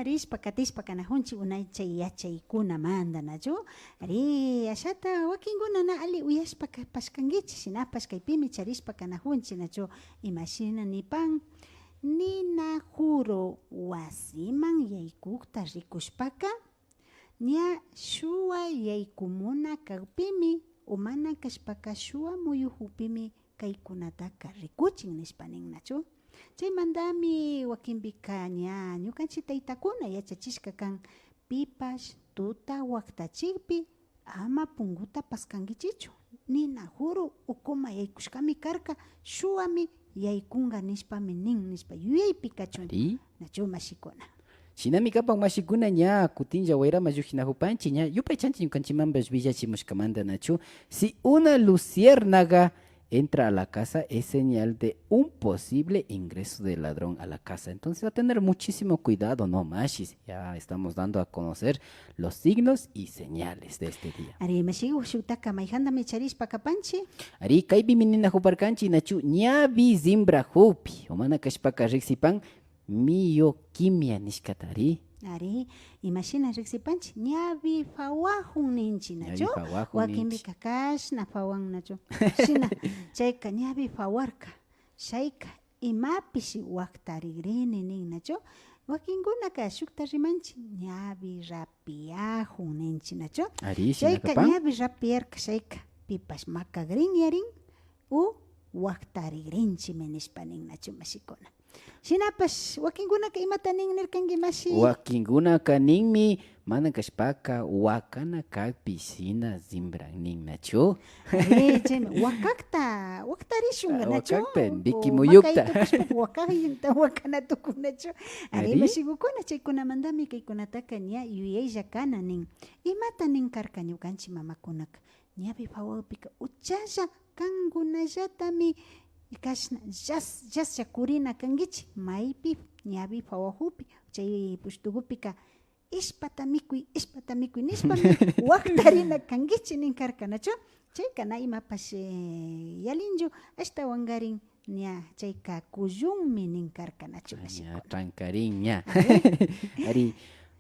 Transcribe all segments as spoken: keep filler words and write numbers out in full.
Rishpa katishpa kanajunchik unay chay yachaykunamanta, nachu? Ari, ashata wakinkuna na alli uyashpa kapashkankichik, shinapash kaypimi charishpa kanajunchik, nachu? Imashina nipan, ninajuru wasiman yaykukta rikushpaka, ña shuwa yaykumuna kakpimi, o mana kashpaka shuwa muyujukpimi kaykunataka rikuchin nishpa nin, nachu? Chaymantami wakinpika ña ñukanchik taytakuna yachachishka kan, pipash tuta waktachikpi ama punkuta paskankichichu, ninajuru ukuman yaykushkami karka, shuwami yaykunka nishpami nin nishpa yuyaypi kachun. Ari. Nachu mashikuna? Shinami kapan mashikuna, ña kutinlla wayraman llukshinajupanchik, ña yupaychanchik ñukanchikmanpash willachimushkamanta, nachu? Si una luciérnaga entra a la casa, es señal de un posible ingreso de ladrón a la casa. Entonces va a tener muchísimo cuidado, ¿no, mashis? Ya estamos dando a conocer los signos y señales de este día. Ari, mashiku, shuktaka mayjantami charishpa kapanchik. Ari, kaypimi ninajuparkanchik, nachu? Ñawi rimprajukpi, o mana kashpaka riksipan, mioquimia nishkata, ari. Ari, imashina riksipanchik, ñawi fawajun ninchik, nachu? Ñawi fawajun ninchik. Wakinpika kashna fawan, nachu? Shina, chayka ñawi fawarka, chayka imapish waktarigrini nin, nachu? Wakinkunaka shukta rimanchik, ñawi rapiajun ninchik, nachu? Ari, shina kapan. Chayka ñawi rapiarka, chayka pipash makagrin yarin, o waktarigrinchikmi nishpa nin, nachu mashikuna? Shinapash, wakinkunaka imata nin nirkanki, mashi? Wakinkunaka ninmi, mana kashpaka, wakana kakpi shina rimpran nin, nachu? Ari, chaymi, wakakta, waktarishunka, nachu? Wakakta, o wiki muyukta. Makayta tukushpa, wakayta wakana tukun, nachu? Ari, ari, mashikukuna, chaykunamantami kaykunataka ña yuyaylla kana nin. Imata nin karka ñukanchik mamakunaka? Ñawi fawakpika uchalla kankunallatami kashna llas, llaslla kurina kankichik, maypi ñawi fawajukpi, chay pushtukupika, ishpata mikuy, ishpata mikuy nishpami waktarina kankichik nin karka, nachu? Chayka na imapash, eh, yalinchu, ashtawankarin ña chayka kullunmi nin karka, nachu, mashikuna? Ña trankarin ña. Ari.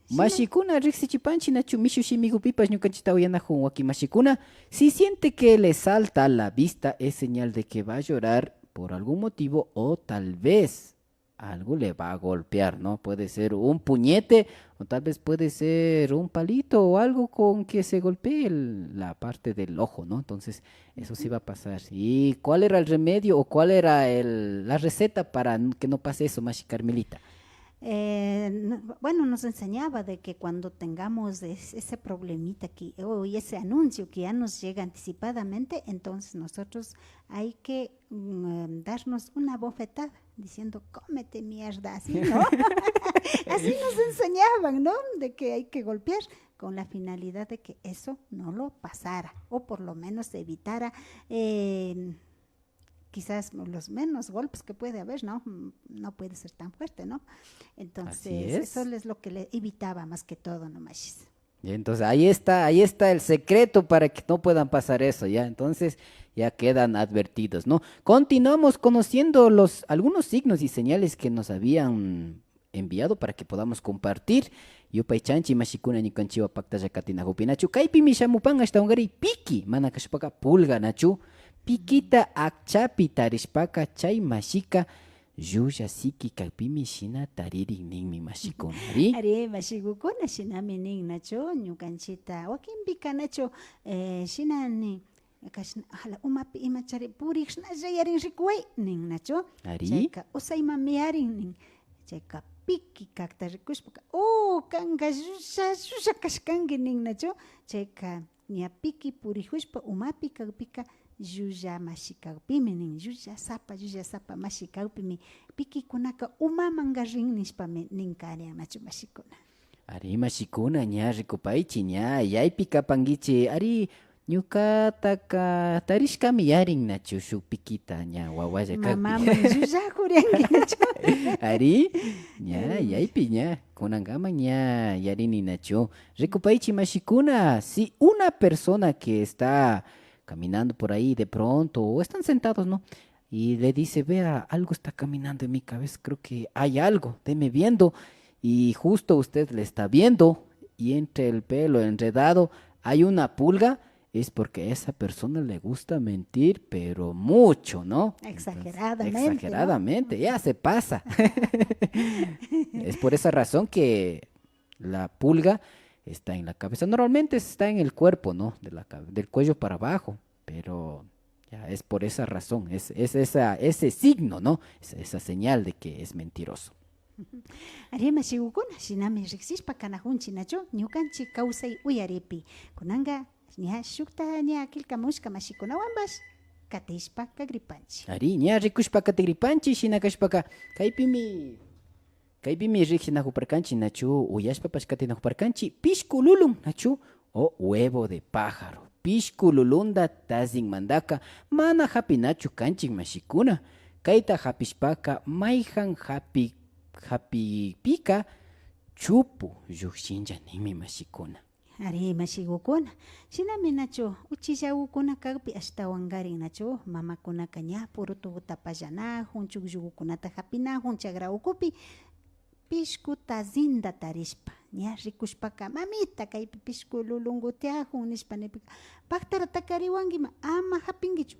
Shina. Mashikuna, riksichipanchik, nachu? Mishu shimikupipash ñukanchikta uyanajun wakin mashikuna. Si siente que le salta a la vista, es señal de que va a llorar por algún motivo o tal vez algo le va a golpear, ¿no? Puede ser un puñete o tal vez puede ser un palito o algo con que se golpee el- la parte del ojo, ¿no? Entonces, eso sí va a pasar. ¿Y cuál era el remedio o cuál era el- la receta para n- que no pase eso, mashi Carmelita? Eh, no, bueno, nos enseñaba de que cuando tengamos es- ese problemita aquí, o y ese anuncio que ya nos llega anticipadamente, entonces nosotros hay que, mm, darnos una bofetada diciendo, "Cómete mierda", así, ¿no? Así nos enseñaban, ¿no? De que hay que golpear con la finalidad de que eso no lo pasara, o por lo menos evitara, eh, quizás los menos golpes que puede haber, ¿no? Mm, no puede ser tan fuerte, ¿no? Entonces, así es. Eso es lo que le evitaba más que todo, ¿no, mashis? Y entonces, ahí está, ahí está el secreto para que no puedan pasar eso, ¿ya? Entonces, ya quedan advertidos, ¿no? Continuamos conociendo los, algunos signos y señales que nos habían enviado para que podamos compartir. Yupaychanchik, mashikuna, ñukanchikwan paktalla katinajukpi, nachu? Kaypimi shamupan ashtawankarin piki, mana kashpaka pulga, nachu? Pikita akchapi tarishpaka chay mashika llulla siki kakpimi shina taririn ninmi, mashikuna, ari. Ari, mashikukuna shinami nin, nachu? Ñukanchikta wakinpika, nachu, eh, shina nin, kashna, "Ala, umapi imachari purijnalla yarin, rikuway", nin, nachu? Ari. Chayka usaymanmi yarin nin. Chayka piki kakta rikushpaka, "Oh, kanka llulla, llulla kashkanki", nin, nachu? Chayka ña piki purijushpa umapi kakpika, llulla mashi kakpimi nin, llulla sapa, llulla sapa mashi kakpimi pikikunaka umamanka rin nishpami nin karian, nachu, mashikuna? Ari, mashikuna, ña rikupaychik, ña yaypi kapankichik. Ari, ñukataka tarishkami yarin, nachu, shuk pikita ña wawalla kakpi. Mamaman llullakurianki, nachu? Ari, ña, ari, yaypi, ña, kunankaman ña yarini, nachu. Rikupaychik, mashikuna, si una persona que está caminando por ahí de pronto, o están sentados, ¿no? Y le dice, "Vea, algo está caminando en mi cabeza, creo que hay algo, deme viendo". y justo usted le está viendo y entre el pelo enredado hay una pulga, es porque a esa persona le gusta mentir, pero mucho, ¿no? Entonces, exageradamente, ¿no? Exageradamente, ya se pasa. Es por esa razón que la pulga está en la cabeza. Normalmente está en el cuerpo, ¿no? De la cab-, del cuello para abajo, pero ya es por esa razón, es, es esa, ese signo, ¿no? Esa, esa señal de que es mentiroso. Ari, mashigukuna, shinami riksishpa kanajunchi, nachu? Ñukanchi kawsay uyaripi. Kunanka ña shukta ña killkamushka mashikunawanpash katishpa kagripanchi. Ari, ña rikushpa katigripanchi, shina kashpaka, kaypimi, kaypimi riksinajuparkanchi, nachu? Uyashpapash katinajuparkanchi, pishku lulun, nachu? O huevo de pájaro. Pishku lulunda tazinmandaka mana japinachu kanchik, mashikuna. Kayta japishpaka, mayjan japi, japipika chupu llukshinlla ninmi, mashikuna. Ari, mashigukuna. Shinami, nachu, uchillagukuna kakpi ashtawankarin, nachu, mamakunaka ña purutuguta pallanajun, chukllugukunata japinajun chagra ukupi, pishku tazinda tarishpa, ña rikushpaka, mamita, kaypi pishku lulungu tiyajun, nishpa nipika, paktarata kariwankima, ama japinkichu.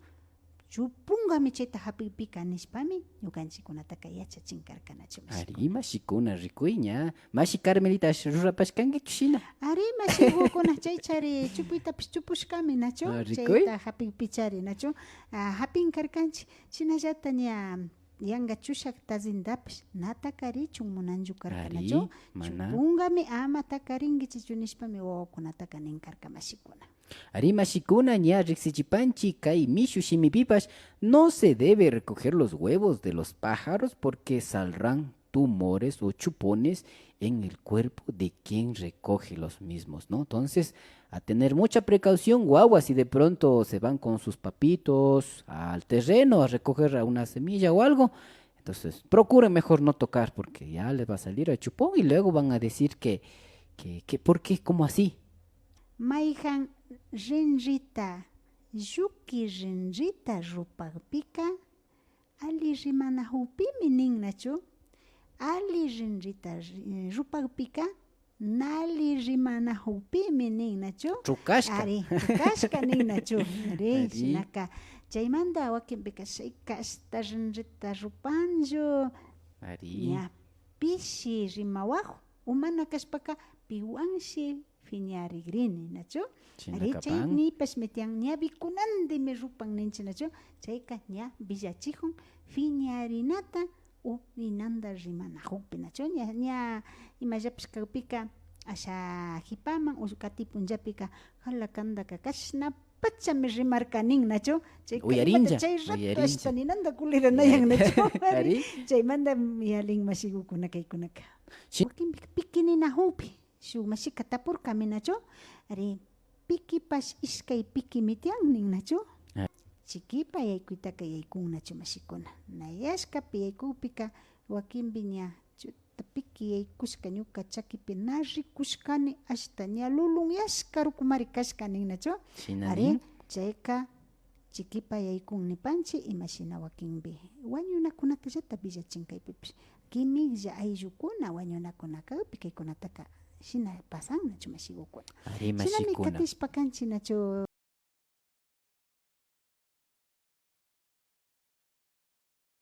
Chupungami chayta japikpika, nishpami, ñukanchikunataka yachachin karka, nachu, mashikuna. Ari, mashikuna, rikuy ña. Mashi Carmelita, rurapashkankichu shina? Ari, mashigukuna, chaychari chupuytapish chupushkami, nachu? Ah, rikuy. Chayta japikpichari, nachu? Ah, japin karkanchi. Shinallata ña yanka chushak tazindapish na takarichun munanchu karka, nachu? Ari, mana. Chupungami ama takarinkichichu nishpami wawakunataka nin karka, mashikuna. Ari, mashikuna, ña riksichipanchi kay mishu shimipipash, no se debe recoger los huevos de los pájaros porque saldrán tumores o chupones en el cuerpo de quien recoge los mismos, ¿no? Entonces, a tener mucha precaución, guagua, si de pronto se van con sus papitos al terreno a recoger a una semilla o algo, entonces procuren mejor no tocar porque ya les va a salir el chupón y luego van a decir que, que, que, ¿por qué? ¿Cómo así? Mayjan rinrita, lluki rinrita rupakpika, alli rimanajukpimi nin, nachu? Alli rinrita ri-, rupakpika, nalli rimanajukpimi nin, nachu? Trukashka. Ari, trukashka nin, nachu? Ari, ari. Shinaka, chaymanta wakinpika, chay kashta rinrita rupanllu. Ari. Ña, pishi rimawajun, o mana kashpaka, piwanshi piñarigrini, nachu? Ari, chay nipashmi tiyan, ña wikunandimi rupan ninchi, nachu? Chayka ña willachijun piñarinata o ninanda rimanajukpi, nachu? Ña, ña imallapish kakpika, asha jipaman o kati punllapika, jala kandaka kashna pachami rimarka nin, nachu? Chayka imata chay rato ashta ninanda kuliranayan, nachu? Ari, chaymanta yalin mashigukuna kaykunaka. Wakinpika piki ninajukpi. Shuk mashika tapurkami, nachu? Ari, pikipash ishkay pikimi tiyan nin, nachu? Ah. Chikipa yaykuytaka yaykun, nachu, mashikuna? Nayashkapi yaykukpika wakinpi ña chuta piki yaykushka ñuka chakipi na rikushkani, ashta ña lulunyashka rukumari kashka nin, nachu? Shina nin. Ari, chayka chikipa yaykun nipanchi, imashina wakinpi wañunakunatallata willachin kaypipish. Kimiklla ayllukuna wañunakuna kakpi kaykunataka shina pasan, nachu, mashigukuna? Ari, mashikuna. Shinami katishpa kanchi, nachu?